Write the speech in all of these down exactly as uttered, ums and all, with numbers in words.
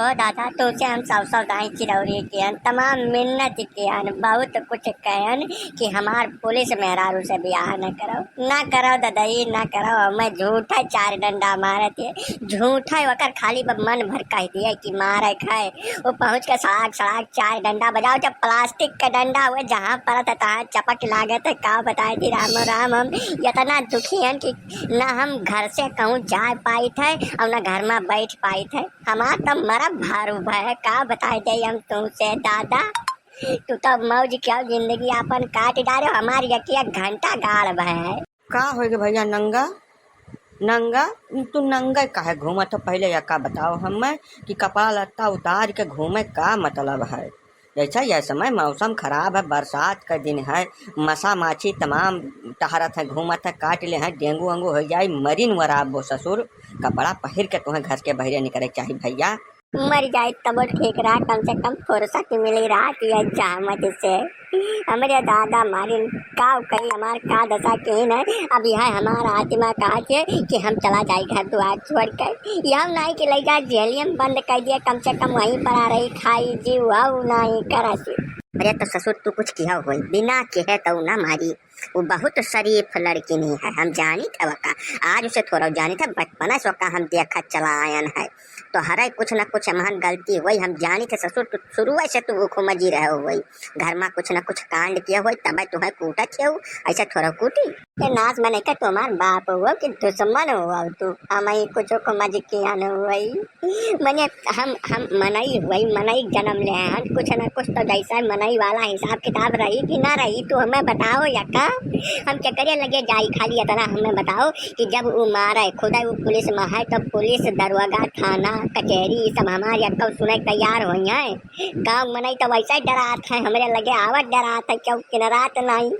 ओ दादा, तुमसे हम सौ सौ दाई चिरौरी कियन, तमाम मिन्नत कियन, बहुत कुछ कहन कि हमार पुलिस मेहरारू से बियाह न करो, न करो ददई, न करो। हमें झूठा चार डंडा मारत है, झूठा ओकर खाली ब-, मन भर कह दिए कि मारे खाए। वो पहुँच के सड़ाक सड़ाक चार डंडा बजाओ, जब प्लास्टिक के डंडा हुए जहाँ परत है तहाँ चपक लागत है। का बताए थी राम राम, हम इतना दुखी हन कि न हम घर से कहूँ जा पाइत है और न घर में बैठ पाइत है। हमार तो मरब भारू भय, का बताए जाई हम तुमसे दादा। तू तो मौज क्या जिंदगी अपन काट डारे, हमार एक एक घंटा गाड़ भय। का होइगे भैया नंगा? नंगा? तू नंगा काहे घूमत हो? पहले यका बताओ हमें कि कपड़ा लत्ता उतार के घूमे का मतलब है? जैसा यह समय मौसम खराब है, बरसात का दिन है, मसा माछी तमाम टहरत है, घूमत है, काट ले हैं, डेंगू वेंगू हो जाई, मरिन वराबो ससुर। कपड़ा पहिर के तुम्हें घर के बहरे निकले के चाही भैया। मर जाई तबो ठीक रहा, कम से कम फुर्सत मिली रात या जहमत से। हमरे दादा मारिन का कही, हमार का दशा किहिन है। अब यह हमार आत्मा कहा के कि हम चला जाई घर दुआर छोड़ के। यह नहीं कि ले जा जेलियम बंद कर दिया, कम से कम वहीं पर आ रही खाई जी, वह नहीं करसी। अरे तो ससुर तू कुछ किया होई, बिना कहे तो ना मारी। वो बहुत शरीफ लड़की नहीं है, हम जानित है वका। आज उसे थोड़ा जानित है, बचपना से वका हम देखा चला आयन है। तो हरे कुछ न कुछ हमार गलती हुई, हम जानित है ससुर, तू शुरू से तू भूखो मजी रहे हुई, घर में कुछ न कुछ कांड किया हुई, तबे तुम्हें कूटत है, ऐसे थोड़ा कूटी। ये नाच मने का तुम्हार बाप हो कि दुश्मन हो तू, हम ही कुछ को मजी किया न हुई। मने हम, हम मनई हुई, मनई जन्म ले हैं, हम कुछ न कुछ तो जैसा मनई वाला हिसाब किताब रही कि ना रही, तू हमें बताओ या का? हम केकरे लगे जाई, खाली इतना हमें बताओ कि जब वो मारे, खुदा वो पुलिस में है, तो पुलिस, दरोगा, थाना, कचहरी, ये सब हमार यक्का सुने के तैयार होई हैं। गाँव मनई तो वैसे ही डरात है, हमरे लगे आवत डरात है, क्यों किनरात नहीं।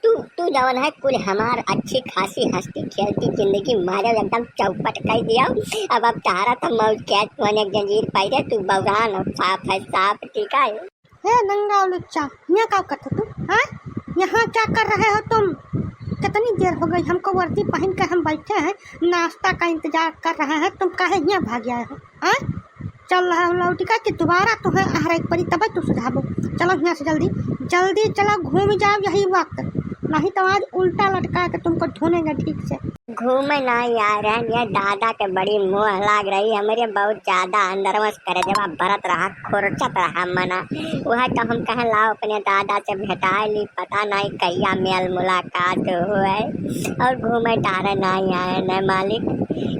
तू, तू जवन है कुल हमार अच्छी खासी हंसती खेलती जिंदगी मारे एकदम चौपट कर दिया। अब, अब तहारा तो मौज के तूने जंजीर पहिरे, तू बौरान हो, साफ है साफ, ठीक है। हे नंगा लुच्चा, यहाँ का करते तुम, हाँ? यहाँ क्या कर रहे हो तुम? कितनी देर हो गई हमको वर्दी पहन के हम बैठे हैं, नाश्ता का इंतजार कर रहे हैं, तुम काहे यहाँ भाग आए हो, हाँ? चल रहा हो लौटिका कि दोबारा तुम्हें आहरे के परी, तबे तू सुधारबो। चलो यहाँ से जल्दी, जल्दी चलो, घूम जाओ यही वक्त, नहीं तो आज उल्टा लटका के तुमको धुनेंगे ठीक से। घूमे ना यार, ये दादा के बड़ी मोह लाग रही हमरे, बहुत ज्यादा अंदरवा से करेजवा बरत रहा, खुरचत रहा मना। वह तो हम कहे लाओ अपने दादा से भेटाए ली, पता नहीं कहिया मेल मुलाकात हुए। और घूमे टहरे नहीं आए न मालिक।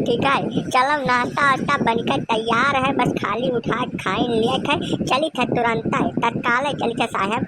ठीक है, चलो नाश्ता वास्ता बनकर तैयार है, बस खाली उठा के खाइन लिए थे, चली थे तुरंत, तत्काल चली थे साहब।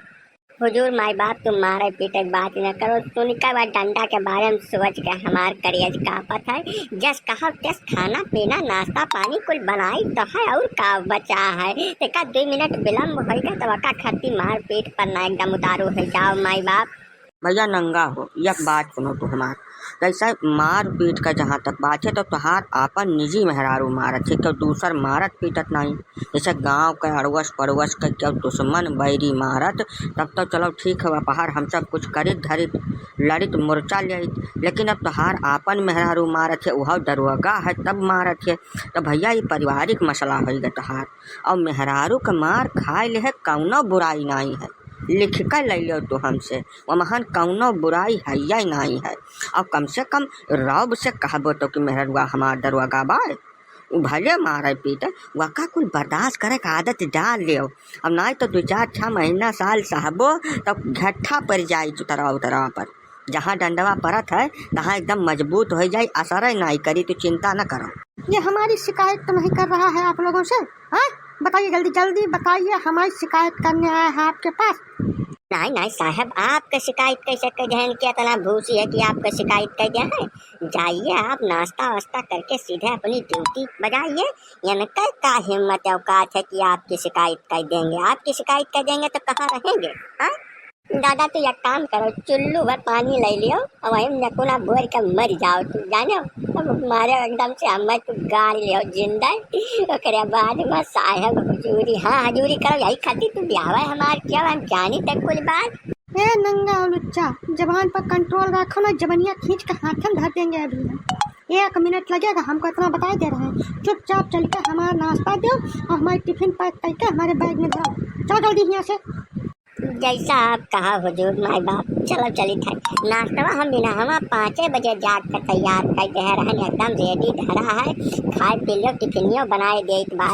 हुजूर माई बाप, तुम मारे पीटे के बात न करो, तुनिका बा डंडा के बारे में सोच के हमार करेज कांपत है। जस कहो तस खाना पीना नाश्ता पानी कुल बनाई तो है, और का बचा है? एका दुई मिनट विलम्ब होइगा तो ओका खत्ती मार पीट पर ना एकदम उतारू हो जाओ माई बाप। भैया नंगा हो, एक बात सुनो तू हमार, जैसे मार पीट का जहाँ तक बात है तो तोहार आपन निजी मेहरारू मारत है, तो दूसर मारत पीटत नहीं। जैसे गाँव के अड़वस पड़वस के केहू दुश्मन बैरी मारत, तब तो चलो ठीक है, अपहर हम सब कुछ करित धरित, लड़ित मोर्चा लेइत, लेकिन अब तोहार आपन मेहरारू मारत है, उहौ दरोगा है तब मारत है। तो भैया ये पारिवारिक मसला होइगा तोहार। और मेहरारू के मार खाए ले है कौनो बुराई नहीं है, लिख के ले लियो तू हमसे, वमहन कौनो बुराई है या नहीं है। और कम से कम रौब से कहबो तो कि मेहरुआ हमार दरोगा बा, उ भले मारे पीटे, वका कुल बर्दाश्त करे के आदत डाल लियो। अब नाई तो दो चार छह महीना साल सहबो तो घट्ठा पड़ जाई चुतरा उतरा पर। जहाँ डंडवा परत है तहाँ एकदम मजबूत हो जाई, असर नाई करी, तू चिंता न करो। ये हमारी शिकायत तो नहीं कर रहा है आप लोगों से, हाँ? बताइए जल्दी, जल्दी बताइए, हमारी शिकायत करने आया है आपके पास। नहीं, नहीं साहब, आपके शिकायत कैसे कर दें? इनके इतना भूसी है कि आपके शिकायत कर दें? जाइए आप नाश्ता वास्ता करके सीधे अपनी ड्यूटी बजाइए। इनके का हिम्मत औकात है कि आपकी शिकायत कर देंगे? आपकी शिकायत कर देंगे तो कहाँ रहेंगे, हाँ? दादा, तू एक काम करो, चुल्लू भर पानी ले लियो और वहीं में नकुना बोर के मर जाओ तू, जानो? अब मारे एकदम से हमें तू गाड़ लियो जिंदा, ओकरे बाद में साहेब हुजूरी, हाँ, हुजूरी करो, यही खातिर तू ब्याह है हमार, क्या हम जानी तक कुल बात। ए नंगा और लुच्चा, जबान पर कंट्रोल रखो ना, जबनिया खींच के हाथन धर देंगे अभी हम। एक मिनट लगेगा, हमको इतना बताई दे रहे हैं। चुपचाप चल के हमारा नाश्ता दो और हमारी टिफिन पैक करके हमारे बैग में धरो। चलो जल्दी यहाँ से। जैसा आप कहा हुजूर माई बाप, चलो चली थे। नाश्तवा हम बिना हमा पाँचे बजे जाग के तैयार कर दे रहन, एकदम रेडी धरा है, खाए पी लियो, टिफिनियो बनाए देत बा।